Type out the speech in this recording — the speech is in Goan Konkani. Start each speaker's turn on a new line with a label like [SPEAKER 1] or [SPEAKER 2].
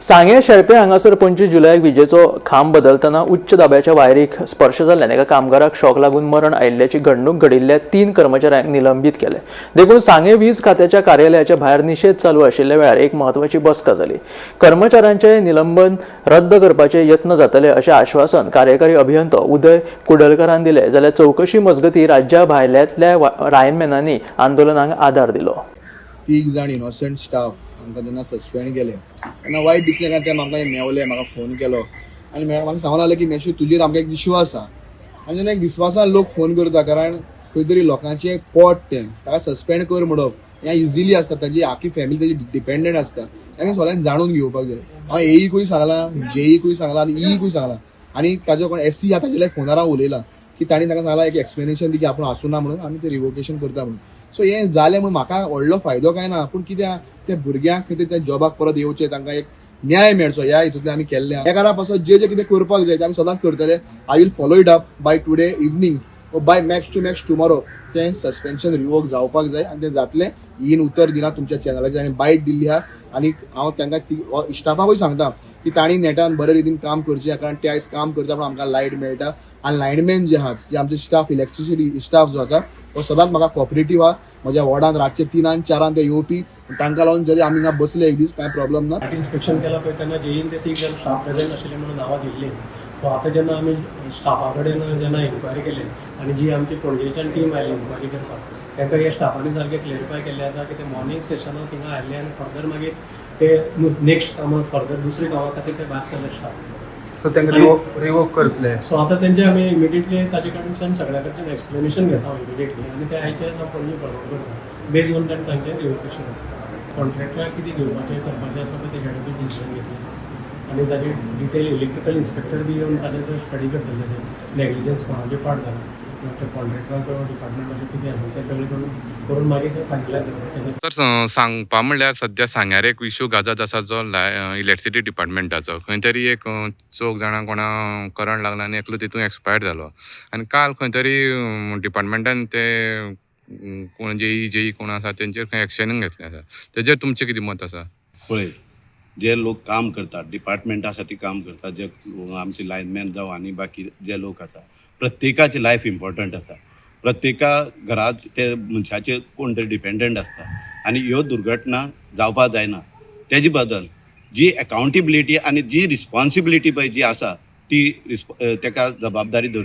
[SPEAKER 1] सांगें शेळपे हांगासर 25 जुलयाक विजेचो खांब बदलतना उच्च दाब्याच्या वायरीक स्पर्श जाल्ल्यान एका कामगाराक शॉक लागून मरण आयिल्ल्याची घडणूक घडिल्ल्या 3 कर्मचाऱ्यांक निलंबीत केले. देखून सांगें वीज खात्याच्या कार्यालयाच्या भायर निशेध चालू आशिल्ल्या वेळार एक म्हत्वाची बसका जाली. कर्मचाऱ्यांचे निलंबन रद्द करपाचे यत्न जातले अशें आश्वासन कार्यकारी अभियंतो उदय कुडलकरान दिलें, जाल्यार चवकशी मजगतीं राज्या भायल्यांतल्या लायनमॅनांनी आंदोलनाक आदार दिलो.
[SPEAKER 2] तीग जाण इनोसंट स्टाफ आमकां जेन्ना सस्पेंड केले तेन्ना वायट दिसलें, कारण ते म्हाका मेवले, म्हाका फोन केलो आनी म्हाका सांगूंक लागले की मेशू, तुजेर आमकां एक विश्वास आसा. आनी जेन्ना एक विश्वासान लोक फोन करता, कारण खंय तरी लोकांचें पोट तें, ताका सस्पेंड कर म्हणप हें इजिली आसता. ताजी आखी फॅमिली ताजी डिपेंडंट आसता. तें सगळ्यांक जाणून घेवपाक जाय. हांव एईकूय सांगलां, जेईकूय सांगलां आनी ईकूय सांगलां आनी ताजो कोण एससी आहा ताजे फोनार हांव उलयलां की तांणी ताका सांगलां, एक एक्सप्लेनेशन दी की आपूण आसूं ना म्हणून, आमी ते रिवोकेशन करता म्हणून. सो हें जालें म्हणून म्हाका व्हडलो फायदो कांय ना, पूण कितें आहा, त्या भुरग्यांक खंय तरी त्या जॉबाक परत येवचें, तांकां एक न्याय मेळचो ह्या हितूंतल्यान आमी केल्लें आहा. ह्या कारणा पासत जे जे कितें करपाक जाय तें आमी सदांच करतले. I will follow it up by today evening, by max to max tomorrow. तें सस्पेन्शन रिवोक जावपाक जाय आनी तें जातलें. ईन उतर दिलां तुमच्या चॅनलाचेर आनी बायट दिल्ली आहा. आनी हांव तांकां स्टाफाकूय सांगता की तांणी नेटान बरे रितीन काम करचें, कारण ते आयज काम करता पण आमकां लायट मेळटा. आनी लायनमॅन जे आहात, जे आमचे स्टाफ, इलेक्ट्रिसिटी स्टाफ जो आसा, तो सदांच म्हाका कॉपरेटीव आहा. म्हज्या वॉर्डान रातचे 3आंक 4आंक ते येवपी, तांकां लागून जरी आमी हिंगा बसले एक दीस, कांय प्रॉब्लम ना.
[SPEAKER 3] लायट इन्स्पेक्शन केलां पळय, तेन्ना जेईन ते तीग जाण स्टाफ प्रेझेंट आशिल्ले म्हणून नांवां दिल्लीं. सो आतां जेन्ना आमी स्टाफा कडेन जेन्ना इन्क्वायरी केली आनी जी आमची पणजेच्यान टीम आयली इन्क्वायरी करपाक, तांकां ह्या स्टाफांनी सारकें क्लेरिफाय केल्लें आसा की ते मॉर्निंग सेशनाक थिंगा आयिल्ले आनी फर्दर मागीर ते नेक्स्ट कामाक, फर्दर दुसऱ्या कामा खातीर ते भायर सरले स्टाफ.
[SPEAKER 4] सो तांकां रिवोक करतले?
[SPEAKER 3] सो आतां तेंचे आमी इमिडिएटली ताजे कडच्यान सगळ्या कडच्यान एक्सप्लेनेशन घेता इमिडिएटली आनी ते आयचे हांव पणजे फॉरवर्ड करता. बेज ऑन that तांचें रिवोकेशन जाता. कॉन्ट्रॅक्टराक कितें घेवपाचें करपाचें आसा पळय, ते हेड ऑफीस डिसिजन घेतलें आनी ताजे डिटेल इलेक्ट्रिकल इन्स्पेक्टर बी येवन ताजेर स्टडी करतले. ताजें नेग्लिजन्स कोणाचें पार्ट जाला, ते कॉन्ट्रॅक्टराचो, डिपार्टमेंटाचें कितें आसा तें सगळें करून करून मागीर तें फायनलायज जाता तेजें.
[SPEAKER 5] तर सांगपा म्हणल्यार सद्या सांग्यार एक इशू गाजत आसा, जो इलेक्ट्रिसिटी डिपार्टमेंटाचो. खंय तरी एक चौग जाणां कोणा करंट लागला आनी एकलो तितून एक्सपायर जालो. आनी काल खंय तरी डिपार्टमेंटान ते कोण जेई जेई कोण आसा तेंचेर खंय एक्शन घेतलें आसा. तेजेर तुमचें कितें मत आसा?
[SPEAKER 6] पळय, जे लोक काम करतात, डिपार्टमेंटा खातीर काम करतात, जे आमचे लायनमॅन जावं आनी बाकी जे लोक आसा, प्रत्येकाची लायफ इम्पॉर्टंट आसा. प्रत्येका घरांत ते मनशाचेर कोण तरी डिपेंडंट आसता आनी ह्यो दुर्घटना जावपाक जायना. तेजे बद्दल जी एकाउंटेबिलिटी आनी जी रिस्पॉन्सिबिलिटी पळय जी आसा, ती तेका जबाबदारी धरची.